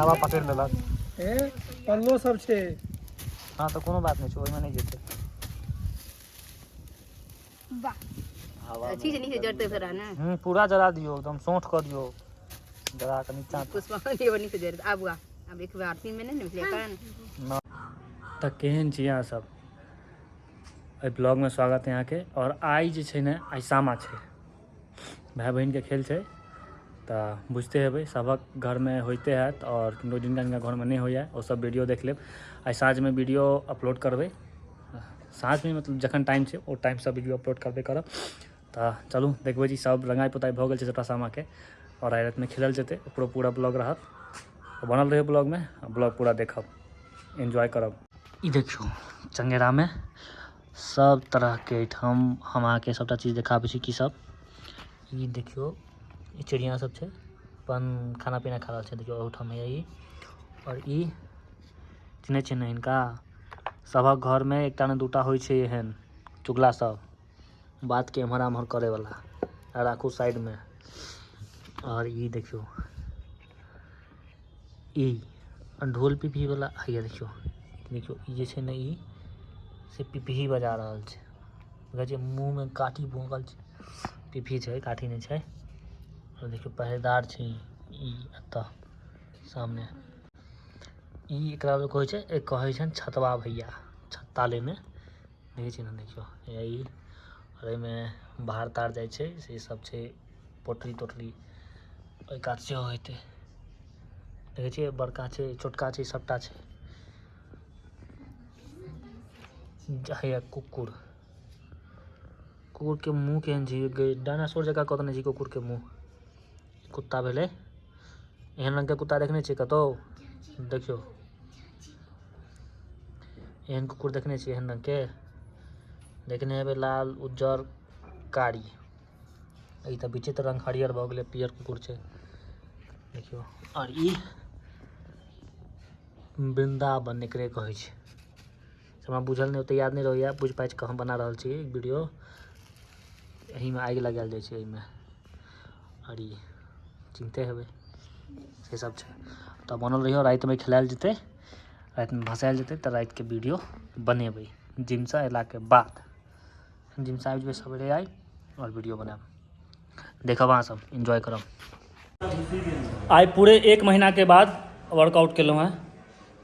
हवा पकड़ि लेलक। ए पल्लो सब छै। हँ तऽ कोनो बात नहि छै, ओहिमे नहि जेतै। वाह। हवा चीज नीचे जड़ते फेरा ने। पूरा जरा दियौ, एकदम सोंठ कऽ दियौ, जरा कऽ नीचा। पुष्पा देव नीचे जड़ते। आबू आ, आब एक बार तीन में नहीं निकले कन। तऽ केहन छी अहाँ सब? एहि ब्लॉगमे स्वागत है अहाँके। और आइ जे छै ने, आइ सामा छै, भाय बहिनके खेल छै, तऽ बुझते हेबै सबक घरमे होइते हैत। और किनको जिनका जिनका घरमे नहि होइए ओ सब वीडियो देख लेब। आइ साँझमे वीडियो अपलोड करबै, साँझमे मतलब जखन टाइम छै ओ टाइमसँ वीडियो अपलोड करबे करब। तऽ चलू देखबै छी, सब रंगाइ पोताइ भऽ गेल छै सबटा सामाके, और आइ रातिमे खेलल जेतै, ओकरो पूरा ब्लॉग रहत। बनल रहियौ ब्लॉगमे, ब्लॉग पूरा देखब, एन्जॉय करब। ई देखियौ चंगेरामे सब तरहके एहिठाम हम अहाँके सबटा चीज देखाबै छी। की सब ई देखियौ, ई चिड़िया सब छै, अपन खाना पीना खा रहल छै। देखियौ ओहिठाम है ई, और ई चिन्है छियै ने हिनका? सभक घरमे एकटा ने दूटा होइ छै एहन चुगला सब, बातके एम्हर आम्हर करैवला, राखू साइडमे। और ई देखियौ ई ढोल पिपही वाला हैया, देखियौ देखियौ ई जे छै ने, ई से पिपही बजा रहल छै। देखै छियै मुँहमे काठी भोंकल छै, पिपही छै, काठी नहि छै। और देखियौ पहरेदार छै ई एतऽ सामने। ई एकरा लोक कहै छै, एक कहै छनि छतवा भैया, छत्ता लेने देखै छियै ने, देखियौ हैया ई। और एहिमे बाहर तार जाइ छै से सब छै, पोटरी तोटरी ओहि कात सेहो हेतै। देखै छियै बड़का छै छोटका छै सबटा छै। हैया कुकुर, कुकुरके मुँह केहन छै, डायनासोर जकाँ कऽ देने छै कुकुरके मुँह। कुत्ता भेलै, एहन रङ्गके कुत्ता देखने छियै कतहु? देखियौ एहन कुकुर देखने छियै? एहन रङ्गके देखने हेबै, लाल उज्जर कारी। ई तऽ विचित्र रङ्ग हरियर भऽ गेलै, पियर कुकुर छै देखियौ। आओर ई वृन्दावन एकरे कहै छै, हमरा बुझल नहि, ओते याद नहि रहैए, बुझि पाचि कऽ हम बना रहल छी वीडियो। एहिमे आगि लगायल जाइ छै एहिमे। आओर ई चिन्हते हेबै, से सब छै। तऽ बनल रहियौ, रातिमे खेलायल जेतै, रातिमे भसायल जेतै, तऽ रातिके वीडियो बनेबै जिमसँ अयलाके बाद। जिमसँ आबि जेबै सवेरे आइ, आओर वीडियो बनायब, देखब अहाँ सब, एन्जॉय करब। आइ पूरे 1 महीनाके बाद वर्कआउट केलहुँ हेँ,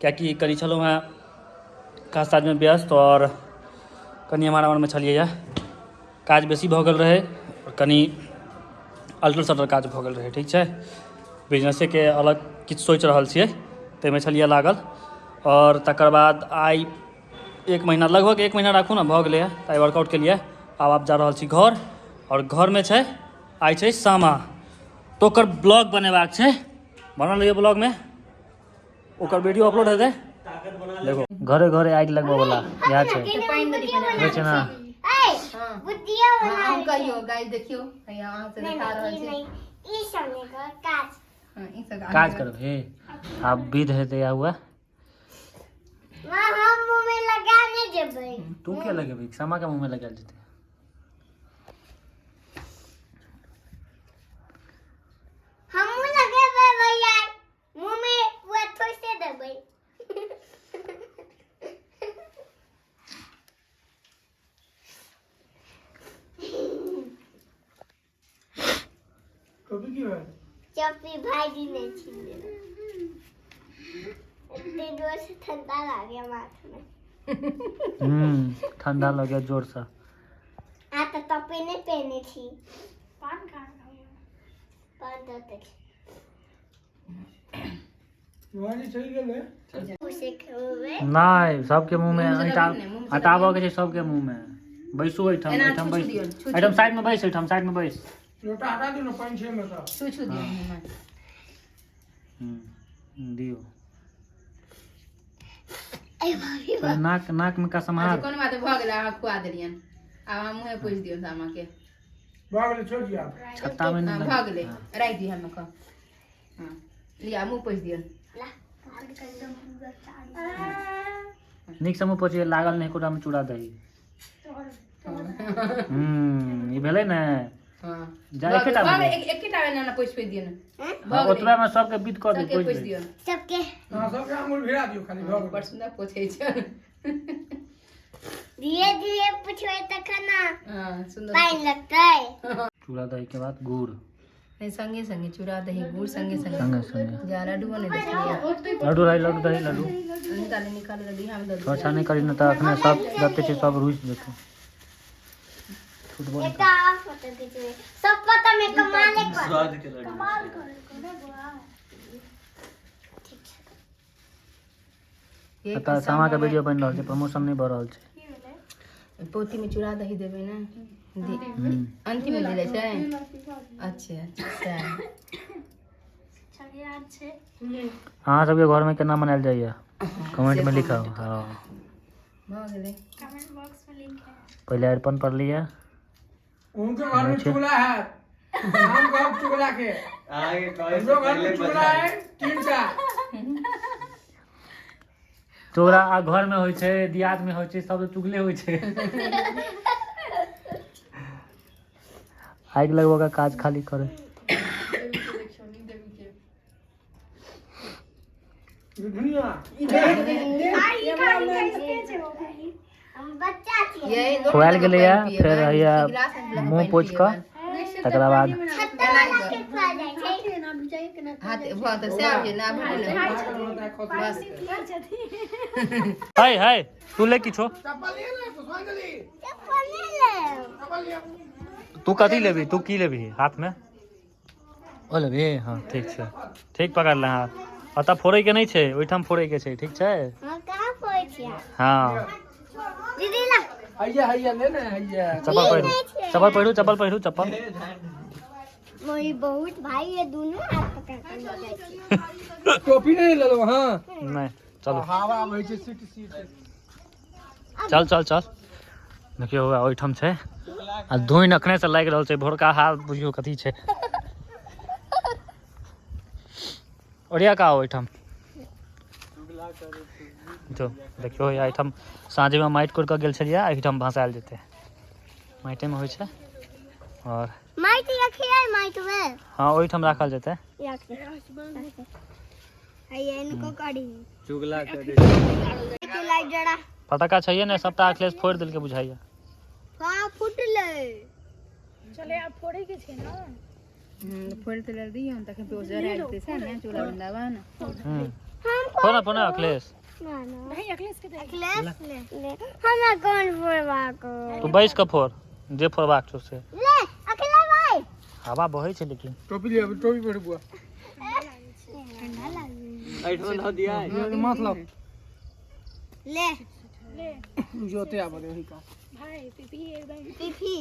कियाकि कनि छलहुँ हेँ काज ताजमे व्यस्त, आओर कनि एम्हर आम्हरमे छलियै, काज बेसी भऽ गेल रहै, आओर कनि अल्टर सल्टर काज भऽ गेल रहै। ठीक छै, बिजनेसेके अलग किछु सोचि रहल छियै, ताहिमे छलियै लागल। आओर तकर बाद आइ 1 महीना, लगभग 1 महीना राखू ने, भऽ गेलैए। तऽ आइ वर्कआउट केलियै, आब जा रहल छी घर। आओर घरमे छै आइ छै सामा, तऽ ओकर ब्लॉग बनेबाक छै, बनल रहियौ ब्लॉगमे, ओकर वीडियो अपलोड हेतै। देखो घरे घरे आगि लगबऽ वाला इएह छै, देखै छै ने। हम कहियो गाइस देखियो, हैया अहाँ से देखा रहल छी। ई सब नहि कर काज। हां, ई सब काज करब हे, आब विध हेतै। हुआ माँ, हम मुँह में लगा नहि देबै। तू किया लगेबही? सामा के मुँह में लगायल जेतै। हमहूँ लगेबै भैया, मुँह में पूरा ठोसे देबै। कभी की भेल? चप्पी भाईजी नहीं छीन लेलक। एते जोर से ठंडा लागे माथ में। ठंडा लगे जोरसँ। आ तऽ टोपी नहि पहिने छी। पान दऽ दै छी। भाईजी चलि गेलै। उसे खेबै। नहि, सबके मुँहमे मुँह से अँटा लगेबै ने, मुँह से। अँटाबऽ के छै सबके मुँहमे। बैसू एहिठाम। एना एहिठाम छू बैस। दियौ, छू। एहिठाम साइडमे बैस, एहिठाम साइडमे बैस। लोटा हटा दियौ ने, पानि छै एहिमे तऽ। छू छू दियौ मुँह में। दियौ। ए भाभी। पहिले नाक नाकमे का अच्छा। सम्हार। कोनो बात भऽ गेलै, अहाँ खुआ देलियनि, आब अहाँ मुँहे पोछि दियौ सामा के। भऽ गेलै, छोड़ि दियौ आब। छत्तामे हाँ, नहि। भऽ गेलै, राखि दियौ हमे कऽ। हाँ लिअ, मुँह पोछि दियौ। ला। नीक से मुँह पोछिए, लागल नहि एकोटामे चूड़ा दही। ई भेलै ने। हाँ। जा, एकेटा भऽ भेलै। गेलै, एकेटा एना ना पोछि पोछि दियौ ने। हाँ, भऽ गेलै। ओतबे में सबके विध कऽ दियौ, सबके पोछि पोछि दियौ। दियौ। सबके। हाँ, सबके आंगुर भिड़ा दियौ खाली, भऽ बड़ गेलै। सुन्दर पोछै छै। धीरे धीरे पुछबै तखन ने हाँ, सुन्दर। पानि लगतै। चूड़ा दही के बाद गुड़। नहीं, संगे संगे चूड़ा दही गुड़ संगे संगे। संगे संगे। जा, लड्डू नहीं देखलियै। लड्डू रही, लड्डू दही, लड्डू। निकाले निकाले लड्डू, हम दऽ थोड़ा सा नहीं करी न तऽ अखने सब जते छै सब रुसि जेतै। फुटबॉल। एकटा और फोटो खिचबै सब पता में कमाल कर। स्वाद के लड्डू। कमाल कर ना बुआ। दियौ। एतऽ सामा के वीडियो बनि रहल छै, प्रमोशन नहि भऽ रहल छै। पोती में चूड़ा दही देबै ने? हम्म। अंतिम में देल जाइ छै। अच्छा अच्छा, सएह। अहाँ सबके घरमे केना मनायल जाइए, कमेंट में लिखब। हाँ। भऽ गेलै। पहिले अरिपन पड़लियै। उनके घर में चुगला है, हम कहब चुगला के। अहाँके कहै से हमरो घर पहिले में चुगला बधाई। है 3 टा। तोरा आ घरमे होइ छै, दियादमे होइ छै, सब चुगले होइ छै। आगि लगबऽ के काज खाली करे। दुनिया। हम बच्चा छियै। ये लोटा खुआएल लऽ कऽ गेलैया, पानि पियेबै। फेर हैया गिलास लऽ कऽ मुँह पानि पोछि कऽ पियेबै। तकरा बाद छत्ता वाला के खुआ जाइ छै। हाथ भऽ तऽ सएह होइ छै ने, आब भेलै। बस। है है, तू ले किछो। चप्पल लिए ना पुष्पांजलि। चप्पल नहि लेब। चप्पल लिया। तू कथी लेबही? तू की लेबही हाथमे? ओ लेबही? हाँ, ठीक छै, ठीक पकड़ ले हाथ। ओतऽ फोड़ैके नहि छै, ओहिठाम फोड़ैके छै, ठीक छै? हम कहाँ फोड़ै छियै? हाँ। दीदी ला। हैया हैया ले ना हैया। चप्पल पहिरू, चप्पल पहिरू, चप्पल पहिरू, चप्पल। मोरी बहुत भाई है, दोनों हाथ पकड़ के लऽ जाइ छै। टोपी नहीं ले लो। हाँ। नहि, चलू। हवा आबै छै सीट सीट। चल चल चल। देखियौ, हौवे ओहिठाम छै आ धुनि अखने से लागि रहल छै। भोरका हाल बुझियौ कथी छै। ओरिया का ओहिठाम जो देखियौ, हैया एहिठाम साँझमे माटि कोरि कऽ गेल छलियै, एहिठाम भसायल जेतै। माटिमे होइ छै आओर माटि रखियै माटिमे। हाँ, ओहिठाम राखल जेतै। रख दे। हैया इनको करी। चुगला करे। के लाइट जरा। फटक्का छैहे ने, सबटा अखिलेश फोड़ि देलकै बुझाइया। हाँ, फुटलै। फोड़ि तऽ लेल दियौ, तखन फेर ओ जरा जेतै, सएह ने चूड़ा वृन्दावन। हूँ। हम फोड़ ना, फोड़ ना अखिलेश। ना ना, नहीं, अखिलेश के दे, अखिलेश ले। हमरा कौन फोड़बाक? तू बैस कऽ फोड़, जे फोड़बाक छौ से। ले अखिलेश भाई। हवा बहै छै लेकिन। टोपी लिया, टोपी पहिर बुआ। ठंडा लागे। एहिठाम धऽ दिया। माथ लाओ। ले। जोते आबऽ दे का। पीपी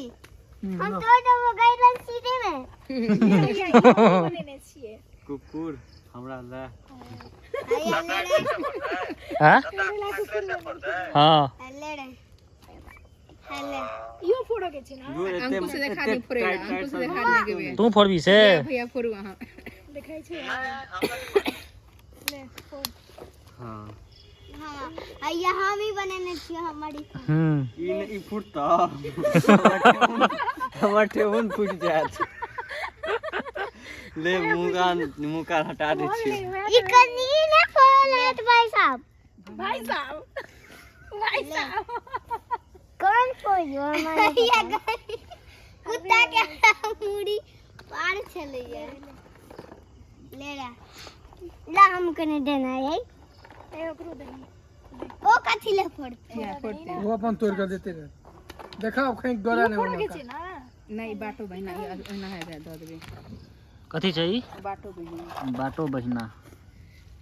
हम तोड़ देबो गैरन सीधे में। कुकुर हमरा ले। हैया ले रे। हैं, हाँ। ले रे, ले। दूर एते। अंकुश से देखा दी फोड़े ला, अंकुश से देखा दी के। तू फोड़बी से? भैया, फोड़ू अहाँ। हाँ। हाँ, हैया हम ही बनेने छियै हमारी। हम्म। ई नहि, ई फुटतौ, हमर ठेहुन फुटि जायत। ले, मुँह कान, मुँह कान हटा दै छियै। ई कनी ने फोड़ल हैत भाई साहब। भाई साहब, भाई साहब, कौन फोड़ियो हमारे? कुत्ता के मुड़ी पार छलैया। ले रे, ला, हम कने देना है। ओ कथी ले फोड़ते? फोड़ते। वो अपन तोड़ के देते रहे, देखा खैक गला नहीं होना। नहि, बाटो बहिना ओहिना है, दऽ देबै। कथी छै ई? बाटो बहिना। बाटो बहिना।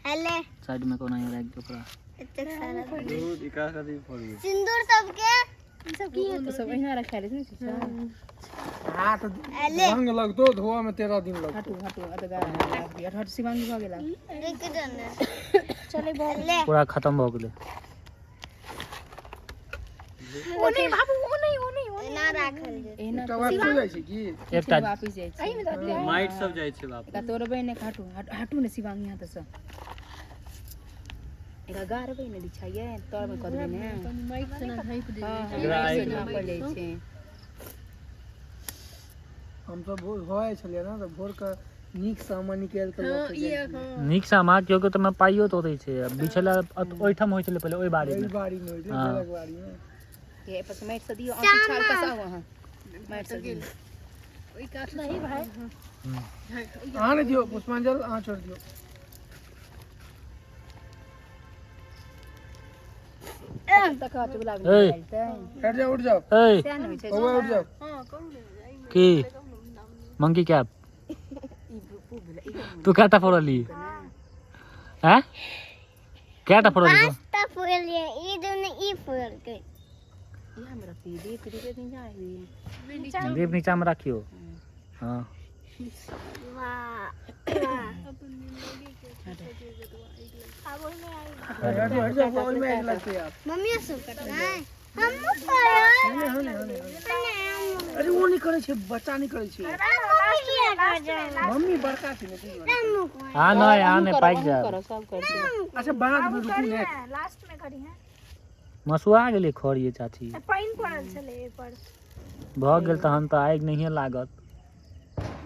हेले। साइड में कोना राखि दे ओकरा। एतेक सारा। दूध एकरा कथी फोड़बै? सिंदूर सबके। ओ सब ओहिना रखायल छै ने चचा? हाथ हेले। रंग लगतो, धोआ में 13 दिन लगतो। हटू हटू, अतगा हट हट, शिवांगी भऽ गेला। रुक जो ने, चले ले। पूरा खत्म भऽ गेलै। एना राखल जेतै। एना। एकटा बात हो जाइ छै की? एकटा। वापिस जाइ छै। माटि सब जाइ छै बाप। एकरा तोड़बै ने, हटू हटू हटू ने शिवांगी हाथ सँ। एकरा गाड़बै ने, दिछाइए तोड़बै कऽ देबै ने। हाँ, एकरा माटि से आगि झाँपल जाइ छै। हमसब भोर होइ छलियै ने तऽ भोर के नीक सामान निकालि कऽ लऽ के जाइ छलियै। नीक सामा केओ केओ तऽ पाइयो दऽ दै छै। बिछै लए ओहिठाम होइ छलै पहिले ओहि बाड़ी ओहि मे। बाड़ी मे होइ छलै, हाँ। बेलक बाड़ी मे। ये पर से माटि से दियौ, अहाँ छाल कसाउ, अहाँ माटि से दियौ। नहीं भाई। अहाँ नहि दियौ पुष्पांजलि, अहाँ छोड़ि दियौ। तक चुगला ए। हटि जाओ, उठ जाओ। ए। सएह ने होइ छै। बौआ उठ जाओ। की मंकी कैप तू कएटा फोड़ली हैं? कएटा फोड़ली तू? पाँचटा फोड़लियै, ई दुनू ई फोड़लकै। ई हम रखी दीप दीप नहीं जाए। दीप नीचा में राखियो। हाँ। वाह वाह। हटि जाओ, हटि जाओ, ओहिमे आगि लगतै आब। मम्मी सब करतै, हमहूँ करब। नहि, नहि, नहि, नहि। अरे ओ नहि करै छै, बच्चा नहि करै छै। मम्मी बड़का छै ने, ताहि दुआरे। हाँ नहीं, हाँ नहीं, पाकि जायब। करो, सब कर दियौ। अच्छा बाद मे रुकू ने। लास्ट में करी है। मसुआ गेलै खर ये चाची। पानि पड़ल छलै एहि पर। भऽ गेल तहन तऽ आगि नहिये लागत।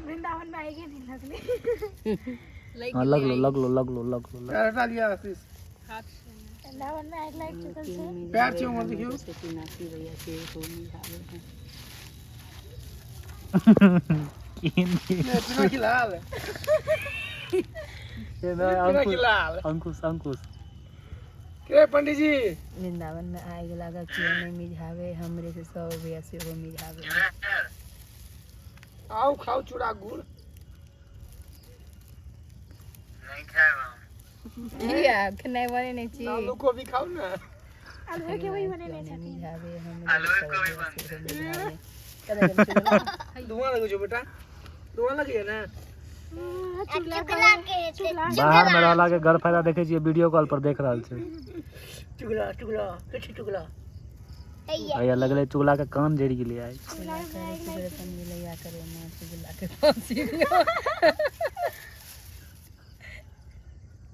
वृंदावन में आगे नहीं लगले। हाँ, लगलो लगलो लगलो लगलो लगलो। पैर हटा लिअ आशीष। वृंदावन में आगि लागि चुकल छै। पैर छै उम्हर देखियौ। से पिनाकी भैया से हो मिझाबै है। नहि, पिनाकी लाल, पिनाकी लाल। अंकुश अंकुश। के पंडीजी? वृंदावन में आगि लागल केओ नहीं मिझावे, हमरे से सब भैया से हो मिझावे। आउ खाउ चूड़ा गुड़। किया खेनाइ बने नहि छी? आलू कोबी खाउ ने। आलू के वही बनेने केओ नहि छथिन। मिझावे, हमरे से सब भैया से हो मिझावे। कतऽ गेल चुगला? धुआं लगै छौ बेटा, धुआं लगैया ने। चुगला के हेतै। बाहर में रहला के गैर फायदा देखै छियै, वीडियो कॉल पर देख रहल छै। चुगला चुगला के छै चुगला? हैया। भैया लगलै चुगला के कान जरि गेलै आइ। चुगला करे चुगला अपन मिलैया करे माँ चुगला के फांसी दियौ।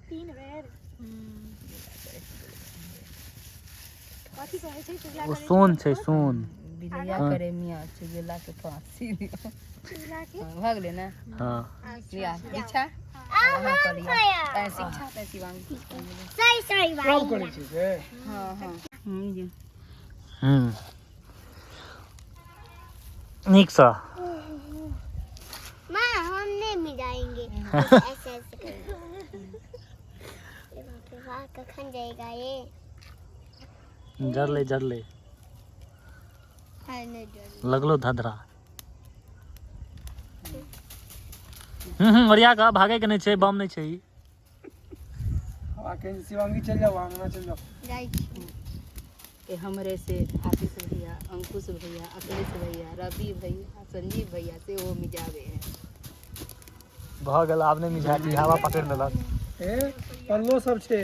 3 बेर कथी कहै छै चुगला? ओ सोन छै, सोन। बिलैया हाँ। करे मियाँ चुगला के फांसी दियौ। चुगला के। हाँ, भऽ गेलै ने? हाँ। लिया दीक्षा, अहाँ कऽ लिअ। तैं शिक्षा तैं शिवांगी। सही सही सब भाई। करै छै से। हाँ हाँ। नीकसँ। माँ, हम नहीं मिलाएंगे, ऐसे ऐसे करेंगे। अरे बाप रे, वाह, कखन जाएगा ये? जरलै जरलै। हाँ, नहीं डर। लगलो धधरा। हम्म, ओरिया कऽ भागे के नहि छै, बम नहि छै ई। हवा के शिवांगी, चल जाओ अंगना, चल जाओ। जाइ छी। ए हमरे से आशीष भैया, अंकुश भैया, अखिलेश भैया, रवि भैया, संजीव भैया से वो मिजावे है। भऽ गेल, आब नहि मिझाती, हवा पकड़ि लेलक। ए पल्लो सब छै।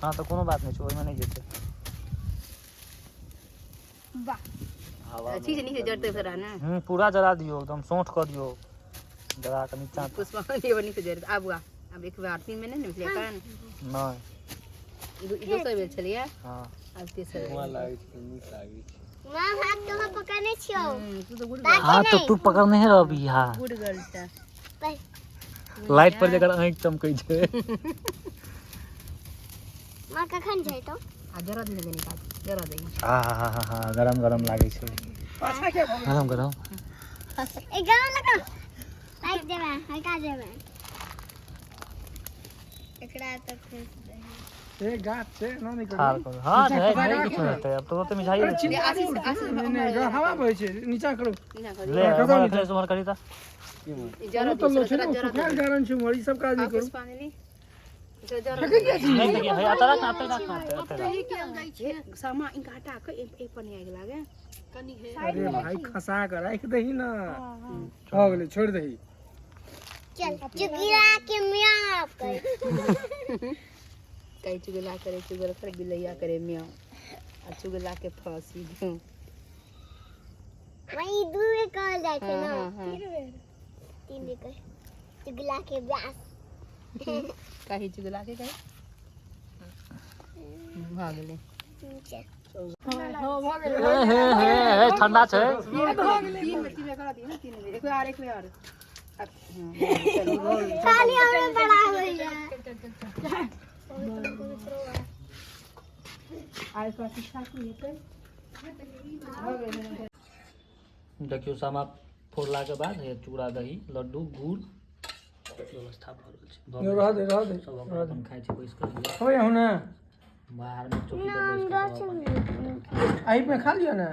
हाँ तऽ कोनो बात नहि छै, ओहिमे नहि जेतै वाह। हवा। चीज नीचे जड़ते फिर ना। पूरा जरा दियौ, एकदम सोंठ कऽ दियौ जरा कऽ नीचा। पुष्पा ये बनी से जड़ते। आब आ आब एक बार तीन में नहीं निकले कन। नहि। ई दोसर बेर छलियै। हाँ। आब तेसर धुआं बेर। लागै छै, नीक लागै छै। माँ, हाथ तो पकड़ने छियौ। तू तऽ गुड। हाँ तऽ तू पकड़ने रहबी। हाँ। गुड गर्ल छै। लाइट पर जकर आँखि चमकै छै। माँ, कखन जैतौ? आ जरा दे कनी काज जरा दे। हा हा हा हा, गरम गरम लागै छै। पाछा क्या भऽ गेल? गरम गरम। ए गरम लगा लाइक देबै, हल्का देबै एकरा तऽ खुश दही। ए गाछ छै ना, नहि ठाढ़ करू। करू। हाँ, छै छै, किछु नहि हेतै आब, तुरन्त मिझाइए अरे दै छै। चिन्ता आशीष आशीष। नहि नहि, हवा बहै छै, नीचा करू। नीचा करू। ले। खतम। उम्हर नीचा। अखिलेश, उम्हर करी तऽ। जरा कोनो तल्लो दे। छै ने, जरा सुखायल दे। कारण छै उम्हर, ई सब काज नहि करू। पुष्पांजलि जरा। फेकै किया छी? नहि तऽ हे, एतऽ राख ने, एतऽ राख ने, एतऽ राख। सामा इनका हटा के एक पर नहीं आगि लागे। अरे भाई, खसा कऽ राखि दही ना, भऽ गेलै, छोड़ि दही। चल चुगला के मियाँ कर। कहीं चुगला करे चुगल कर बिलैया करे म्याऊं आ चुगला के फांसी दियौ। वही दू बेर कहल जाइ छै हाँ। ना? हाँ हाँ। 3 बेर कह चुगला के व्यास। कही चुगला के कही भऽ गेलै। चल। हे हे हे ठंडा छै। तीन बेर, 3 बेर करा दियौ ने, 3 बेर, एक बेर आर, एक बेर आर। खाली हमें बड़ा हो गया। आइ ओकरा शिक्षा की हेतै? देखियौ, सामा फोड़लाके बाद हे चूड़ा दही लड्डू गुड़ व्यवस्था भऽ रहल छै, भऽ रह दे, रह दे। सब अपन अपन खाइ छै बैस कऽ। हो जाउ ने। बाहरमे चौकी पर बैस कऽ सब अपन एहि पे खा लिअ ने।